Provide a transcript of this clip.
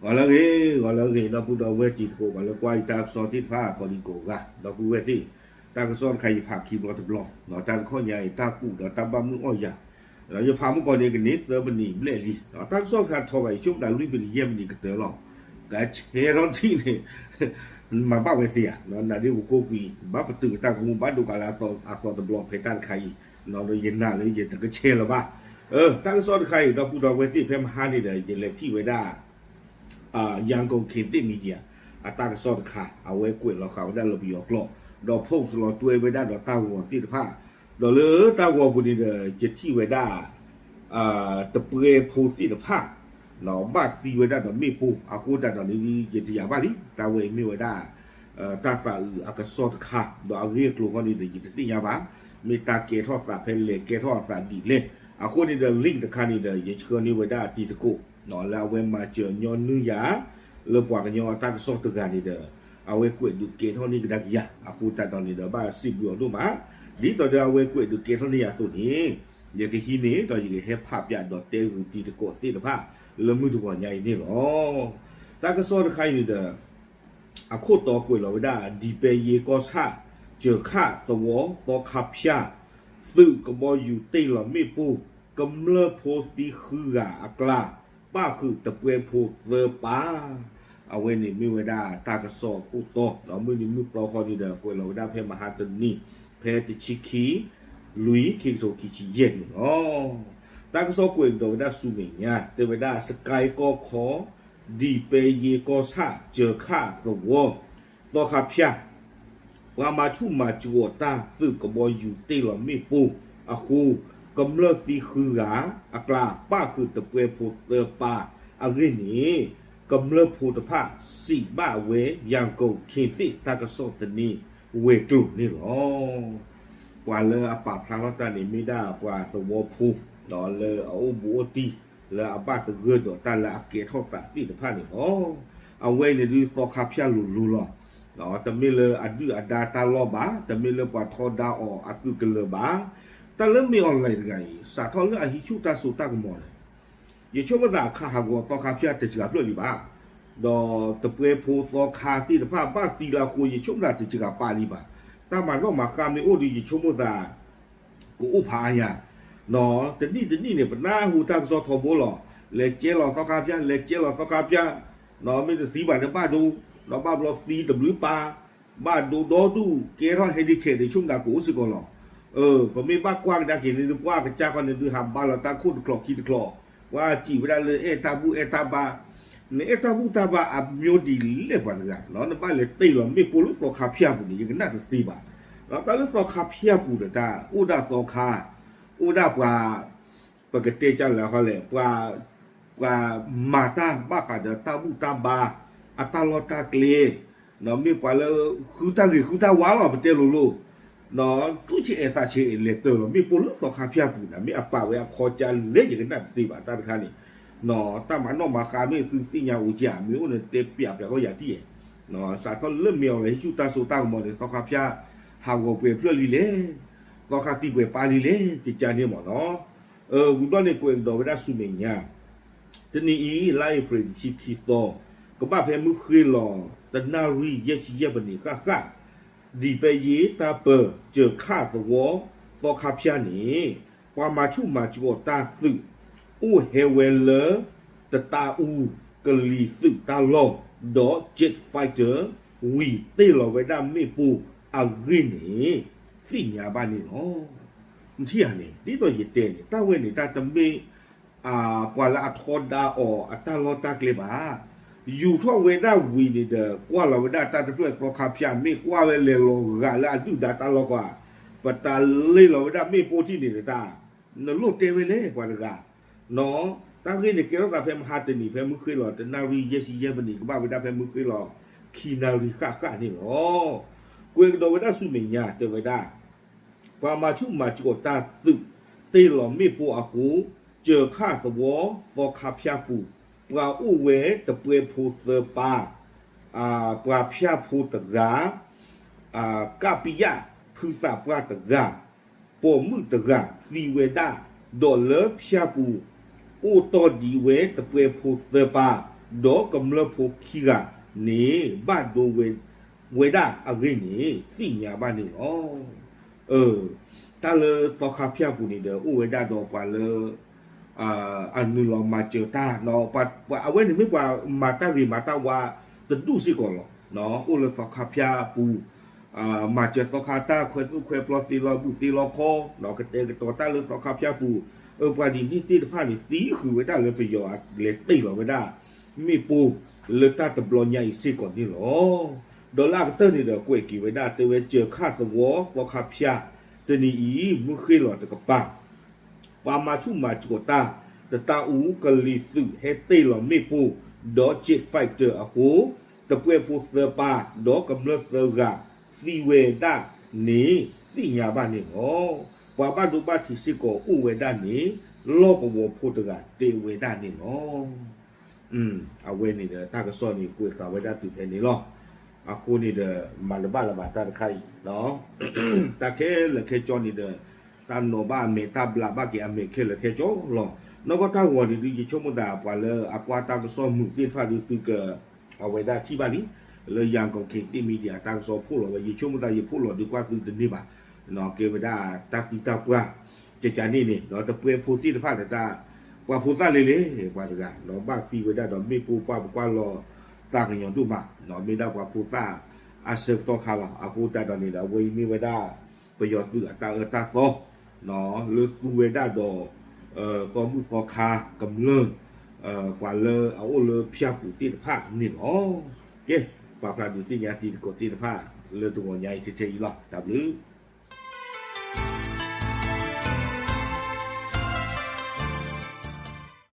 ဂီၤလၢအဂ့ၤ, ဂီၤလၢအဂ့ၤ ဒီပုၢ်ဒီဝဲၢ်တံၤသကိး ပှၤလၢကွၢ်ယတၢ်ကစီၣ်သ့ၣ်တဖၣ် ကိးဒံကိးဂၤ ဒီပုၢ်ဝဲၢ်သ့ၣ်, တၢ်ကစီၣ်တခါအံၤယဖးခံဘျီတဘျီ, တၢ်တခီညါအံၤ တၢ်ကူၣ်ဒီးတၢ်ဘၣ်မုာ်အီၣ်ယၤ, ယဖးမုၢ်ကီၢ်န့ၣ် ကန့ၢ်သၢမံးနံးဘျဲၣ်လံ, တၢ်ကစီၣ်တခါထီဘၣ်အံၤ ဆိကမိၣ်တၢ်လွံၢ်မံးနံးယဲၢ်မံးနံးကတၢၢ်လီၤ, ကဆဲးထီၣ်ထံၣ်န့ၣ် မၤဘၣ်ဝဲသ့ဧါ, နဒ့ဝကိၢ်ကွံာ် ဘၣ်ပတုာ်တၢ်ကမူ ဘၣ်ဒိကးလၢအသီတဘျီဖဲတၢ်တခါအံၤ, ဒီးယနာ်လၢယတကဆဲးလၢၤဘၣ်, တၢ်ကစီၣ်တခါအံၤ ဒီပုၢ်ဒီဝဲၢ်သ့ၣ် ဖဲမဟါန့ၣ်ဒီး ယလဲၤထံၣ်ဝဲဒၣ် ရန်ကုန်ခေတ်သစ် Media အတၢ်ကစီၣ်တခါ အဝဲကွဲးလီၤဃာ်ဝဲဒၣ်လၢပယီၤကျိာ်, ဒီး post လီၤတွဲဝဲဒၣ်ဒီးတၢ်ဂီၤသ့ၣ်တဖၣ်, ဒီးလၢတၢ်ဂီၤပူၤန့ၣ်ဒီး ယထံၣ်ဝဲဒၣ် တပှဲဖိသ့ၣ်တဖၣ် ဘၣ်သံဝဲဒၣ်ဒီးမ့ၣ်ပိၢ် အဃိသတးဒီးန့ၣ် ယတယာ်ဘၣ်လံ, တၢ်ဝဲအံၤမ့ၢ်ဝဲဒၣ် တၢ်သးအုးအကစီၣ်တခါ ဒီးအဂ့ၢ်အကျိၤဃီန့ၣ်ဒီး ယတသ့ၣ်ညါဘၣ်, မ့ၢ်တၢ်ကဲထီၣ်သးဖဲလဲၣ် ကဲထီၣ်အသးဒ်လဲၣ်, အဃိန့ၣ်ဒီး link တခါန့ၣ်ဒီး ယဆှၢန့ၢ်ဝဲဒၣ်တံၤသကိး လၢအဝဲမၤစၢၤညီနုၢ်ယၤ လၢပှၤကညီအတၢ်ကစီၣ်တဂၤန့ၣ်ဒီး အဝဲကွဲးဒုးကဲထီၣ်န့ၢ်ကဒါက့ၤယၤ အဃိသတးဒီးန့ၣ်ဒီး ဘၣ်စံးဘျုးအီၤဒိၣ်မး, ဒ်သိးဒီးအဝဲကွဲးဒုးကဲထီၣ်န့ၢ်ယၤအသိးန့ၣ် ယကဟံးန့ၢ်ဒီးယကဟဲဖးပၠးဒီးတဲဂုာ်တံၤသကိးသ့ၣ်တဖၣ် လၢမုၢ်တဂီၤညါအံၤန့ၣ်လီၤ. တၢ်ကစီၣ်တခါအံၤန့ၣ်ဒီး အခိၣ်တီကွဲးလီၤဝဲဒၣ် ဒံးပဲယ့ကီၢ်ဆၣ် စၢၤခၣ်သဝီ သီခါဖၠၣ် သုးကဘီယူၤတ့ၢ်လီၤမ့ၣ်ပိၢ် ကမျၢၢ်ဖိသံဃုဂၤအကျါ ပၣ်ဃုာ်တပှဲဖိသၢပၢ်, အဝဲန့ၣ်မ့ၢ်ဝဲဒၣ်တၢ်ကစီၣ်အခိၣ်တီ ဒီးမုၢ်နံၤမုၢ်သီဃီန့ၣ်ဒီး ကွဲးလီၤဝဲဒၣ်ဖဲမဟါတနံၤ ဖဲတဆံခံ လွံၢ် ခံကထိခံဆံယဲၢ်န့ၣ်လီၤ. တၢ်ကစီၣ်ကွဲးကဒီးဝဲဒၣ်ဆူမဲာ်ညါ တဲဝဲဒၣ် စကဲကီၢ်ခီ ဒံးပဲယ့ကီၢ်ဆၣ် စၢၤခၣ်သဝီ သီခါဖၠၣ် ပှၤမၤဆူၣ်မၤစူၤအီၤတၢ် သုးကဘီယူၤတ့ၢ်လီၤမ့ၣ်ပိၢ်အဃိ ကမျၢၢ်သံဃုဂၤအကျါ ပၣ်ဃုာ်တပှဲဖိသၢပၢ်အဂ့ၢ်န့ၣ် ကမျၢၢ်ဖိတဖၣ်စံးဘၣ်ဝဲ ရန်ကုန်ခေတ်သစ် တၢ်ကစီၣ်သန့ဝဲၤကျိၤန့ၣ်လီၤ. ပှၤလၢအပာ်ဖျါထီၣ်တၢ်န့ၣ် မ့ၢ်ဒၣ်ပှၤသဝီဖိ လၢအအိၣ်ဘူးအိၣ်တံၢ် လၢအဘၣ်သဂၢၢ်ဒီးတၢ်လၢအကဲထီၣ်သးသ့ၣ်တဖၣ်န့ၣ်လီၤ. အဝဲန့ၣ်ဒုးသီခါဖၠၣ်လိၤလိၤလီၤ. တမ့ၢ်လၢအဒုၣ်အဒါတၢ်လီၢ်ဘၣ်, တမ့ၢ်လၢပှၤထီဒါအီၤအသုးကလၢၤဘၣ်. တၢ်လၢမ့ၢ် online တဂၤအံၤ စးထီၣ်လၢအဟံးဆူၣ်တၢ်စိတၢ်ကမီၤန့ၣ် ယဆိကမိၣ်သးအခါဟးဂီၤသီခါဖၠၣ်တစှၤဖျၢၣ်လံဘၣ်, ဒီးတပှဲဖိသီခါသ့ၣ်တဖၣ်ဘၣ်သံလၢအဃိ ယဆိကမိၣ်သးတစှၤပာ်လံဘၣ်. တၢ်မၤနီၣ်မၤဃါမ့ၢ်အိၣ်ဒီး ယဆိကမိၣ်သး ကအိၣ်ဖးအါညါ, တနံၣ်တနံၣ်န့ၣ် ပနၢ်ဟူတၢ်ကစီၣ်ထီဘိလီၤ. လဲၤကဲလီၤသီခါဖၠၣ်, လဲၤကဲလီၤသီခါဖၠၣ်, မ့ၢ်တသံဘၣ်ဒီးဘၣ်ဒိ, ဒီးဘၣ်ဘျီသံတဘျုးပၢ်, ဘၣ်ဒိဒီဒူၣ် ကဲထီၣ် handicap န့ၣ် ဆိကမိၣ်သးကအိၣ်စ့ၢ်ကီးလီၤ. ပမ့ၢ်ဘၣ်ကွၢ်ကဒါက့ၤန့ၣ် ဒုးကွၢ်ကစၢ်ခီန့ၣ် ဒုးဟးဘါလီၤတၢ်ခိၣ်တချီးခံတချီး, ကွၢ်စံးဝဲဒၣ်လၢအဲၣ်တၢ်ဘူၣ်အဲၣ်တၢ်ဘါ, နအဲၣ်တၢ်ဘူၣ်တၢ်ဘါအမျိုးဒ်လဲၣ်ပှၤတဂၤ, နဘၣ်လဲၤတ့ၢ်လီၤမ့ၣ်ပိၢ်လၢသီခါဖၠၣ်ပူၤန့ၣ် ယကနၣ်တသ့ဘၣ်. တၢ်လၢသီခါဖၠၣ်ပူၤဒီးတၢ် အိၣ်ဒၣ်သီခါ, အိၣ်ဒၣ်ပှၤ ပကတဲကၢ်လၢဟီလဲၣ်, ပှၤမၤတၢ်ဘၣ်ဃးဒီးတၢ်ဘူၣ်တၢ်ဘါ အတၢ်လီၢ်တၢ်ကျဲ, မ့ၢ်ပှၤလၢဃုတၢ်ဂ့ၤဃုတၢ်ဝါလီၤ ပတဲလိၤလိၤ, သူၣ်ဆံးအဲၣ်သးဆံးအဲၣ် လဲၤတ့ၢ်လီၤမ့ၣ်ပိၢ်လၢသီခါဖၠၣ်ပူၤန့ၣ် မ့ၢ်အပာ်ဝဲအခီကၢ်လဲၣ် ယကနၣ်တသ့ဘၣ်တၢ်တခါန့ၣ်, တၢ်မၤနီၣ်မၤဃါမ့ၢ်သုသ့ၣ်ညါအိၣ်ကၠၢ် မ့ၢ်အိၣ်န့ၣ်တဲပျးပျးထီၣ်ယၤထံၣ်, စးထီၣ်လၢမ့ၢ်အီၤလဲၤဟံးဆူၣ်တၢ်စိတၢ်ကမီၤန့ၣ် သီခါဖၠၣ် ဟးဂီၤပှဲၤဖျၢၣ်လံလဲၣ်, သီခါသံပှဲၤပၢ်လံလဲၣ် ကကၢ်န့ၣ်မ့ၢ်နီၤ. ဝံၤဘျီန့ၣ်ကွဲးကဒီးဝဲဒၣ်ဆူမဲာ်ညါ, တနံၤအံၤ လါအ့ဖြ့ၣ်တဆံခံသီ, ကဘၣ်ဖဲမုၢ်ဃ့လီၤ တနၣ်ရံၣ်ယဲၢ်ဆံယဲၢ်မံးနံးဃၣ်ဃၣ်, ဒံးပဲယ့တၢ်ပၢၤ စၢၤခၣ်သဝီ သီခါဖၠၣ်န့ၣ် ပှၤမၤဆူၣ်မၤစူၤအီၤတၢ်သုး အိၣ်ဟဲဝဲလၢ တတါအူ ကလံၤသုးတၢ်လီၢ် ဒီး jet fighter ဝံၤတ့ၢ်လီၤဝဲဒၣ်မ့ၣ်ပိၢ်အဂ့ၢ်န့ၣ် သ့ၣ်ညါဘၣ်န့ၣ်လီၤ. နထံၣ်ဧါန့ၣ် ဒ်သိးယတဲန့ၣ် တၢ်ဝဲန့ၣ် တၢ်တမ့ၢ် ပှၤလၢအထီဒါအီၤအတၢ်လီၢ်တၢ်ကျဲဘၣ်. ယူၤထီၣ်ဝဲဒၣ်ဝံၤန့ၣ်ဒီး ကွၢ်လီၤဝဲဒၣ်တၢ်တဖျၢၣ်သီခါဖၠၣ် မ့ၢ်ကွၢ်ဝဲလဲၤလီၤဂာ်လၢအဒုၣ်ဒါတၢ်လီၢ်ကွၢ်, ပတၢ်လ့ၢ်လီၤဝဲဒၣ်မ့ၣ်ပိၢ်ထံၣ်န့ၣ်တၢ်, နလိၣ်တဲဝဲလဲၣ်ပှၤတဂၤ, တၢ်ဂ့ၢ်န့ၣ်ကဲထီၣ်သးဖဲမဟါတနံၤ ဖဲမုၢ်ဃ့လီၤ တနၣ်ရံၣ်ယဲၢ်ဆံယဲၢ်မံးနံး ကဘၣ်ဝဲဒၣ်ဖဲမုၢ်ဃ့လီၤ ခံနၣ်ရံၣ်ဃၣ်ဃၣ်န့ၣ်လီၤ. ကွဲးကဒီးဝဲဒၣ်ဆူမဲာ်ညါတဲဝဲဒၣ် ပှၤမၤဆူၣ်မၤစူၤအီၤတၢ်သုး တ့ၢ်လီၤမ့ၣ်ပိၢ်အဃိ စၢၤခၣ်သဝီ သီခါဖၠၣ်ပူၤ ပှၤအိၣ်ဝဲတပှဲဖိသၢပၢ်, ပှၤဖၠၣ်ဖိတဂၤ, ကးပံယၣ် ဖုသးပှၢ်တဂၤ, ပိာ်မုၣ်တဂၤသံဝဲဒၣ်, ဒီးလၢဖၠၣ်ပူၤ အိၣ်တီၢ်ဒံးဝဲတပှဲဖိသၢပၢ်, ဒီးကမျၢၢ်ဖိခံဂၤန့ၣ် ဘၣ်ဒိဝဲဒၣ်အဂ့ၢ်န့ၣ် သ့ၣ်ညါဘၣ်န့ၣ်လီၤ. တၢ်လၢသီခါဖၠၣ်ပူၤန့ၣ်ဒီး အိၣ်ဝဲဒၣ်ဒီးပှၤလၢ အနုာ်လီၤမၤစၢၤတၢ်, အဝဲန့ၣ်မ့ၢ်ပှၤမၤတၢ်ဂ့ၤမၤတၢ်ဝါတဒူၣ်စ့ၢ်ကီးလီၤ. အိၣ်လၢသီခါဖၠၣ်ပူၤ မၤစၢၤသီခါတၢ် ခွဲးသူၣ်ခွဲးပျီ သ့လီၤဘူၣ်သ့လီၤခီ, ကတဲာ်ကတီၤတၢ်လၢသီခါဖၠၣ်ပူၤ, အပှၤဒ်န့ၣ်သ့ၣ်တဖၣ်န့ၣ် သံဃုာ်ဝဲဒၣ်လၢပယီၤလဲၤတ့ၢ်လီၤဝဲဒၣ် မ့ၣ်ပိၢ်လၢတၢ်တဘျီညါအံၤစ့ၢ်ကီးန့ၣ်လီၤ. ဒီးလၢအကတၢၢ်န့ၣ်ဒီး ကွဲးက့ၤဝဲဒၣ်တဲဝဲ စၢၤခၣ်သဝီသီခါဖၠၣ် တနံၤအံၤ မုၢ်ဃ့ၢ်လီၤတကပၤ ပှၤမၤဆူၣ်မၤကိၤတၢ် တတၢ်အူကလံၤသုး ဟဲတ့ၢ်လီၤမ့ၣ်ပိၢ် ဒီး jet fighter အဃိ တပှဲၤဖိသၢပၢ် ဒီးကမျၢၢ်သၢဂၤသံဝဲဒၣ်န့ၣ် သ့ၣ်ညါဘၣ်န့ၣ်လီၤ. ပှၤဘၣ်ဒိဘၣ်ထံးစ့ၢ်ကီးအိၣ်ဝဲဒၣ်န့ၣ် လီၢ်ကဝီၤဖိတဂၤတဲဝဲဒၣ်န့ၣ်လီၤ. အဝဲန့ၣ်ဒီးတၢ်ကစီၣ်န့ၣ် ကွဲးဃာ်ဝဲဒၣ်တုၤဖဲန့ၣ်လီၤ. အဃိန့ၣ်ဒီး မၤတဘၣ်လၢၤဘၣ်တၢ်တခါအံၤ တၢ်ခဲလၢာ်ခဲဆ့န့ၣ်ဒီး တၢ်နီၤဘၣ်အမဲာ် တၢ်ဘျးဘၣ်က့ၤအမဲာ်ခဲလၢာ်ခဲဆ့လီၤ. နီၢ်ကီၢ်တၢ်ဂီၤန့ၣ်ဒုး ယဆိကမိၣ်သး ပှၤလၢအကွၢ်တၢ်ကစီၣ်မုာ်သ့ၣ်တဖၣ်ဒုး သုက အဝဲဒၣ်ထံၣ်ဘၣ်လံ လၢ Yangon Kachin Media တၢ်ကစီၣ်ဖီၣ်လီၤဝဲ ယဆိကမိၣ်သးယဖီၣ်လီၤဒုးကွၢ်သုတန့ၢ်ဘၣ်, ကဲဝဲဒၣ်တၢ်သံတၢ်ပှၢ် ကကန့ၣ်န့ၣ် ဒီးတပှဲၤဖိသ့ၣ်တဖၣ်ဒီးတၢ် ပှၤဖိသၣ်လဲၤလဲၤ ပှၤတဂၤ ဒီးဘၣ်သံဝဲဒၣ်ဒီးမ့ၣ်ပိၢ်ပှၢ်ပကွၢ်လီၤသးကညီၤဒိၣ်မး မ့ၢ်ဒၣ်ပှၤဖိသၣ်အဆၢကတီၢ်ခါလီၤ. အဃိသတးဒီးန့ၣ်ဒီး အဝဲအံၤမ့ၢ်ဝဲဒၣ် ပယီၤသုးအတၢ်အၢတၢ်သီ လၢသူဝဲဒၣ်ဒီး သီဘူၣ်သီခါကမျၢၢ် ပှၤလၢအအိၣ်လၢဖၠၣ်ပူၤသ့ၣ်တဖၣ်န့ၣ်လီၤ. ကဲ ပာ်ဖျါဒုးသ့ၣ်ညါတံၤသကိးသ့ၣ်တဖၣ် လၢတဂီၤညါအံၤထဲထဲအံၤလီၤ. တၢ်ဘျုး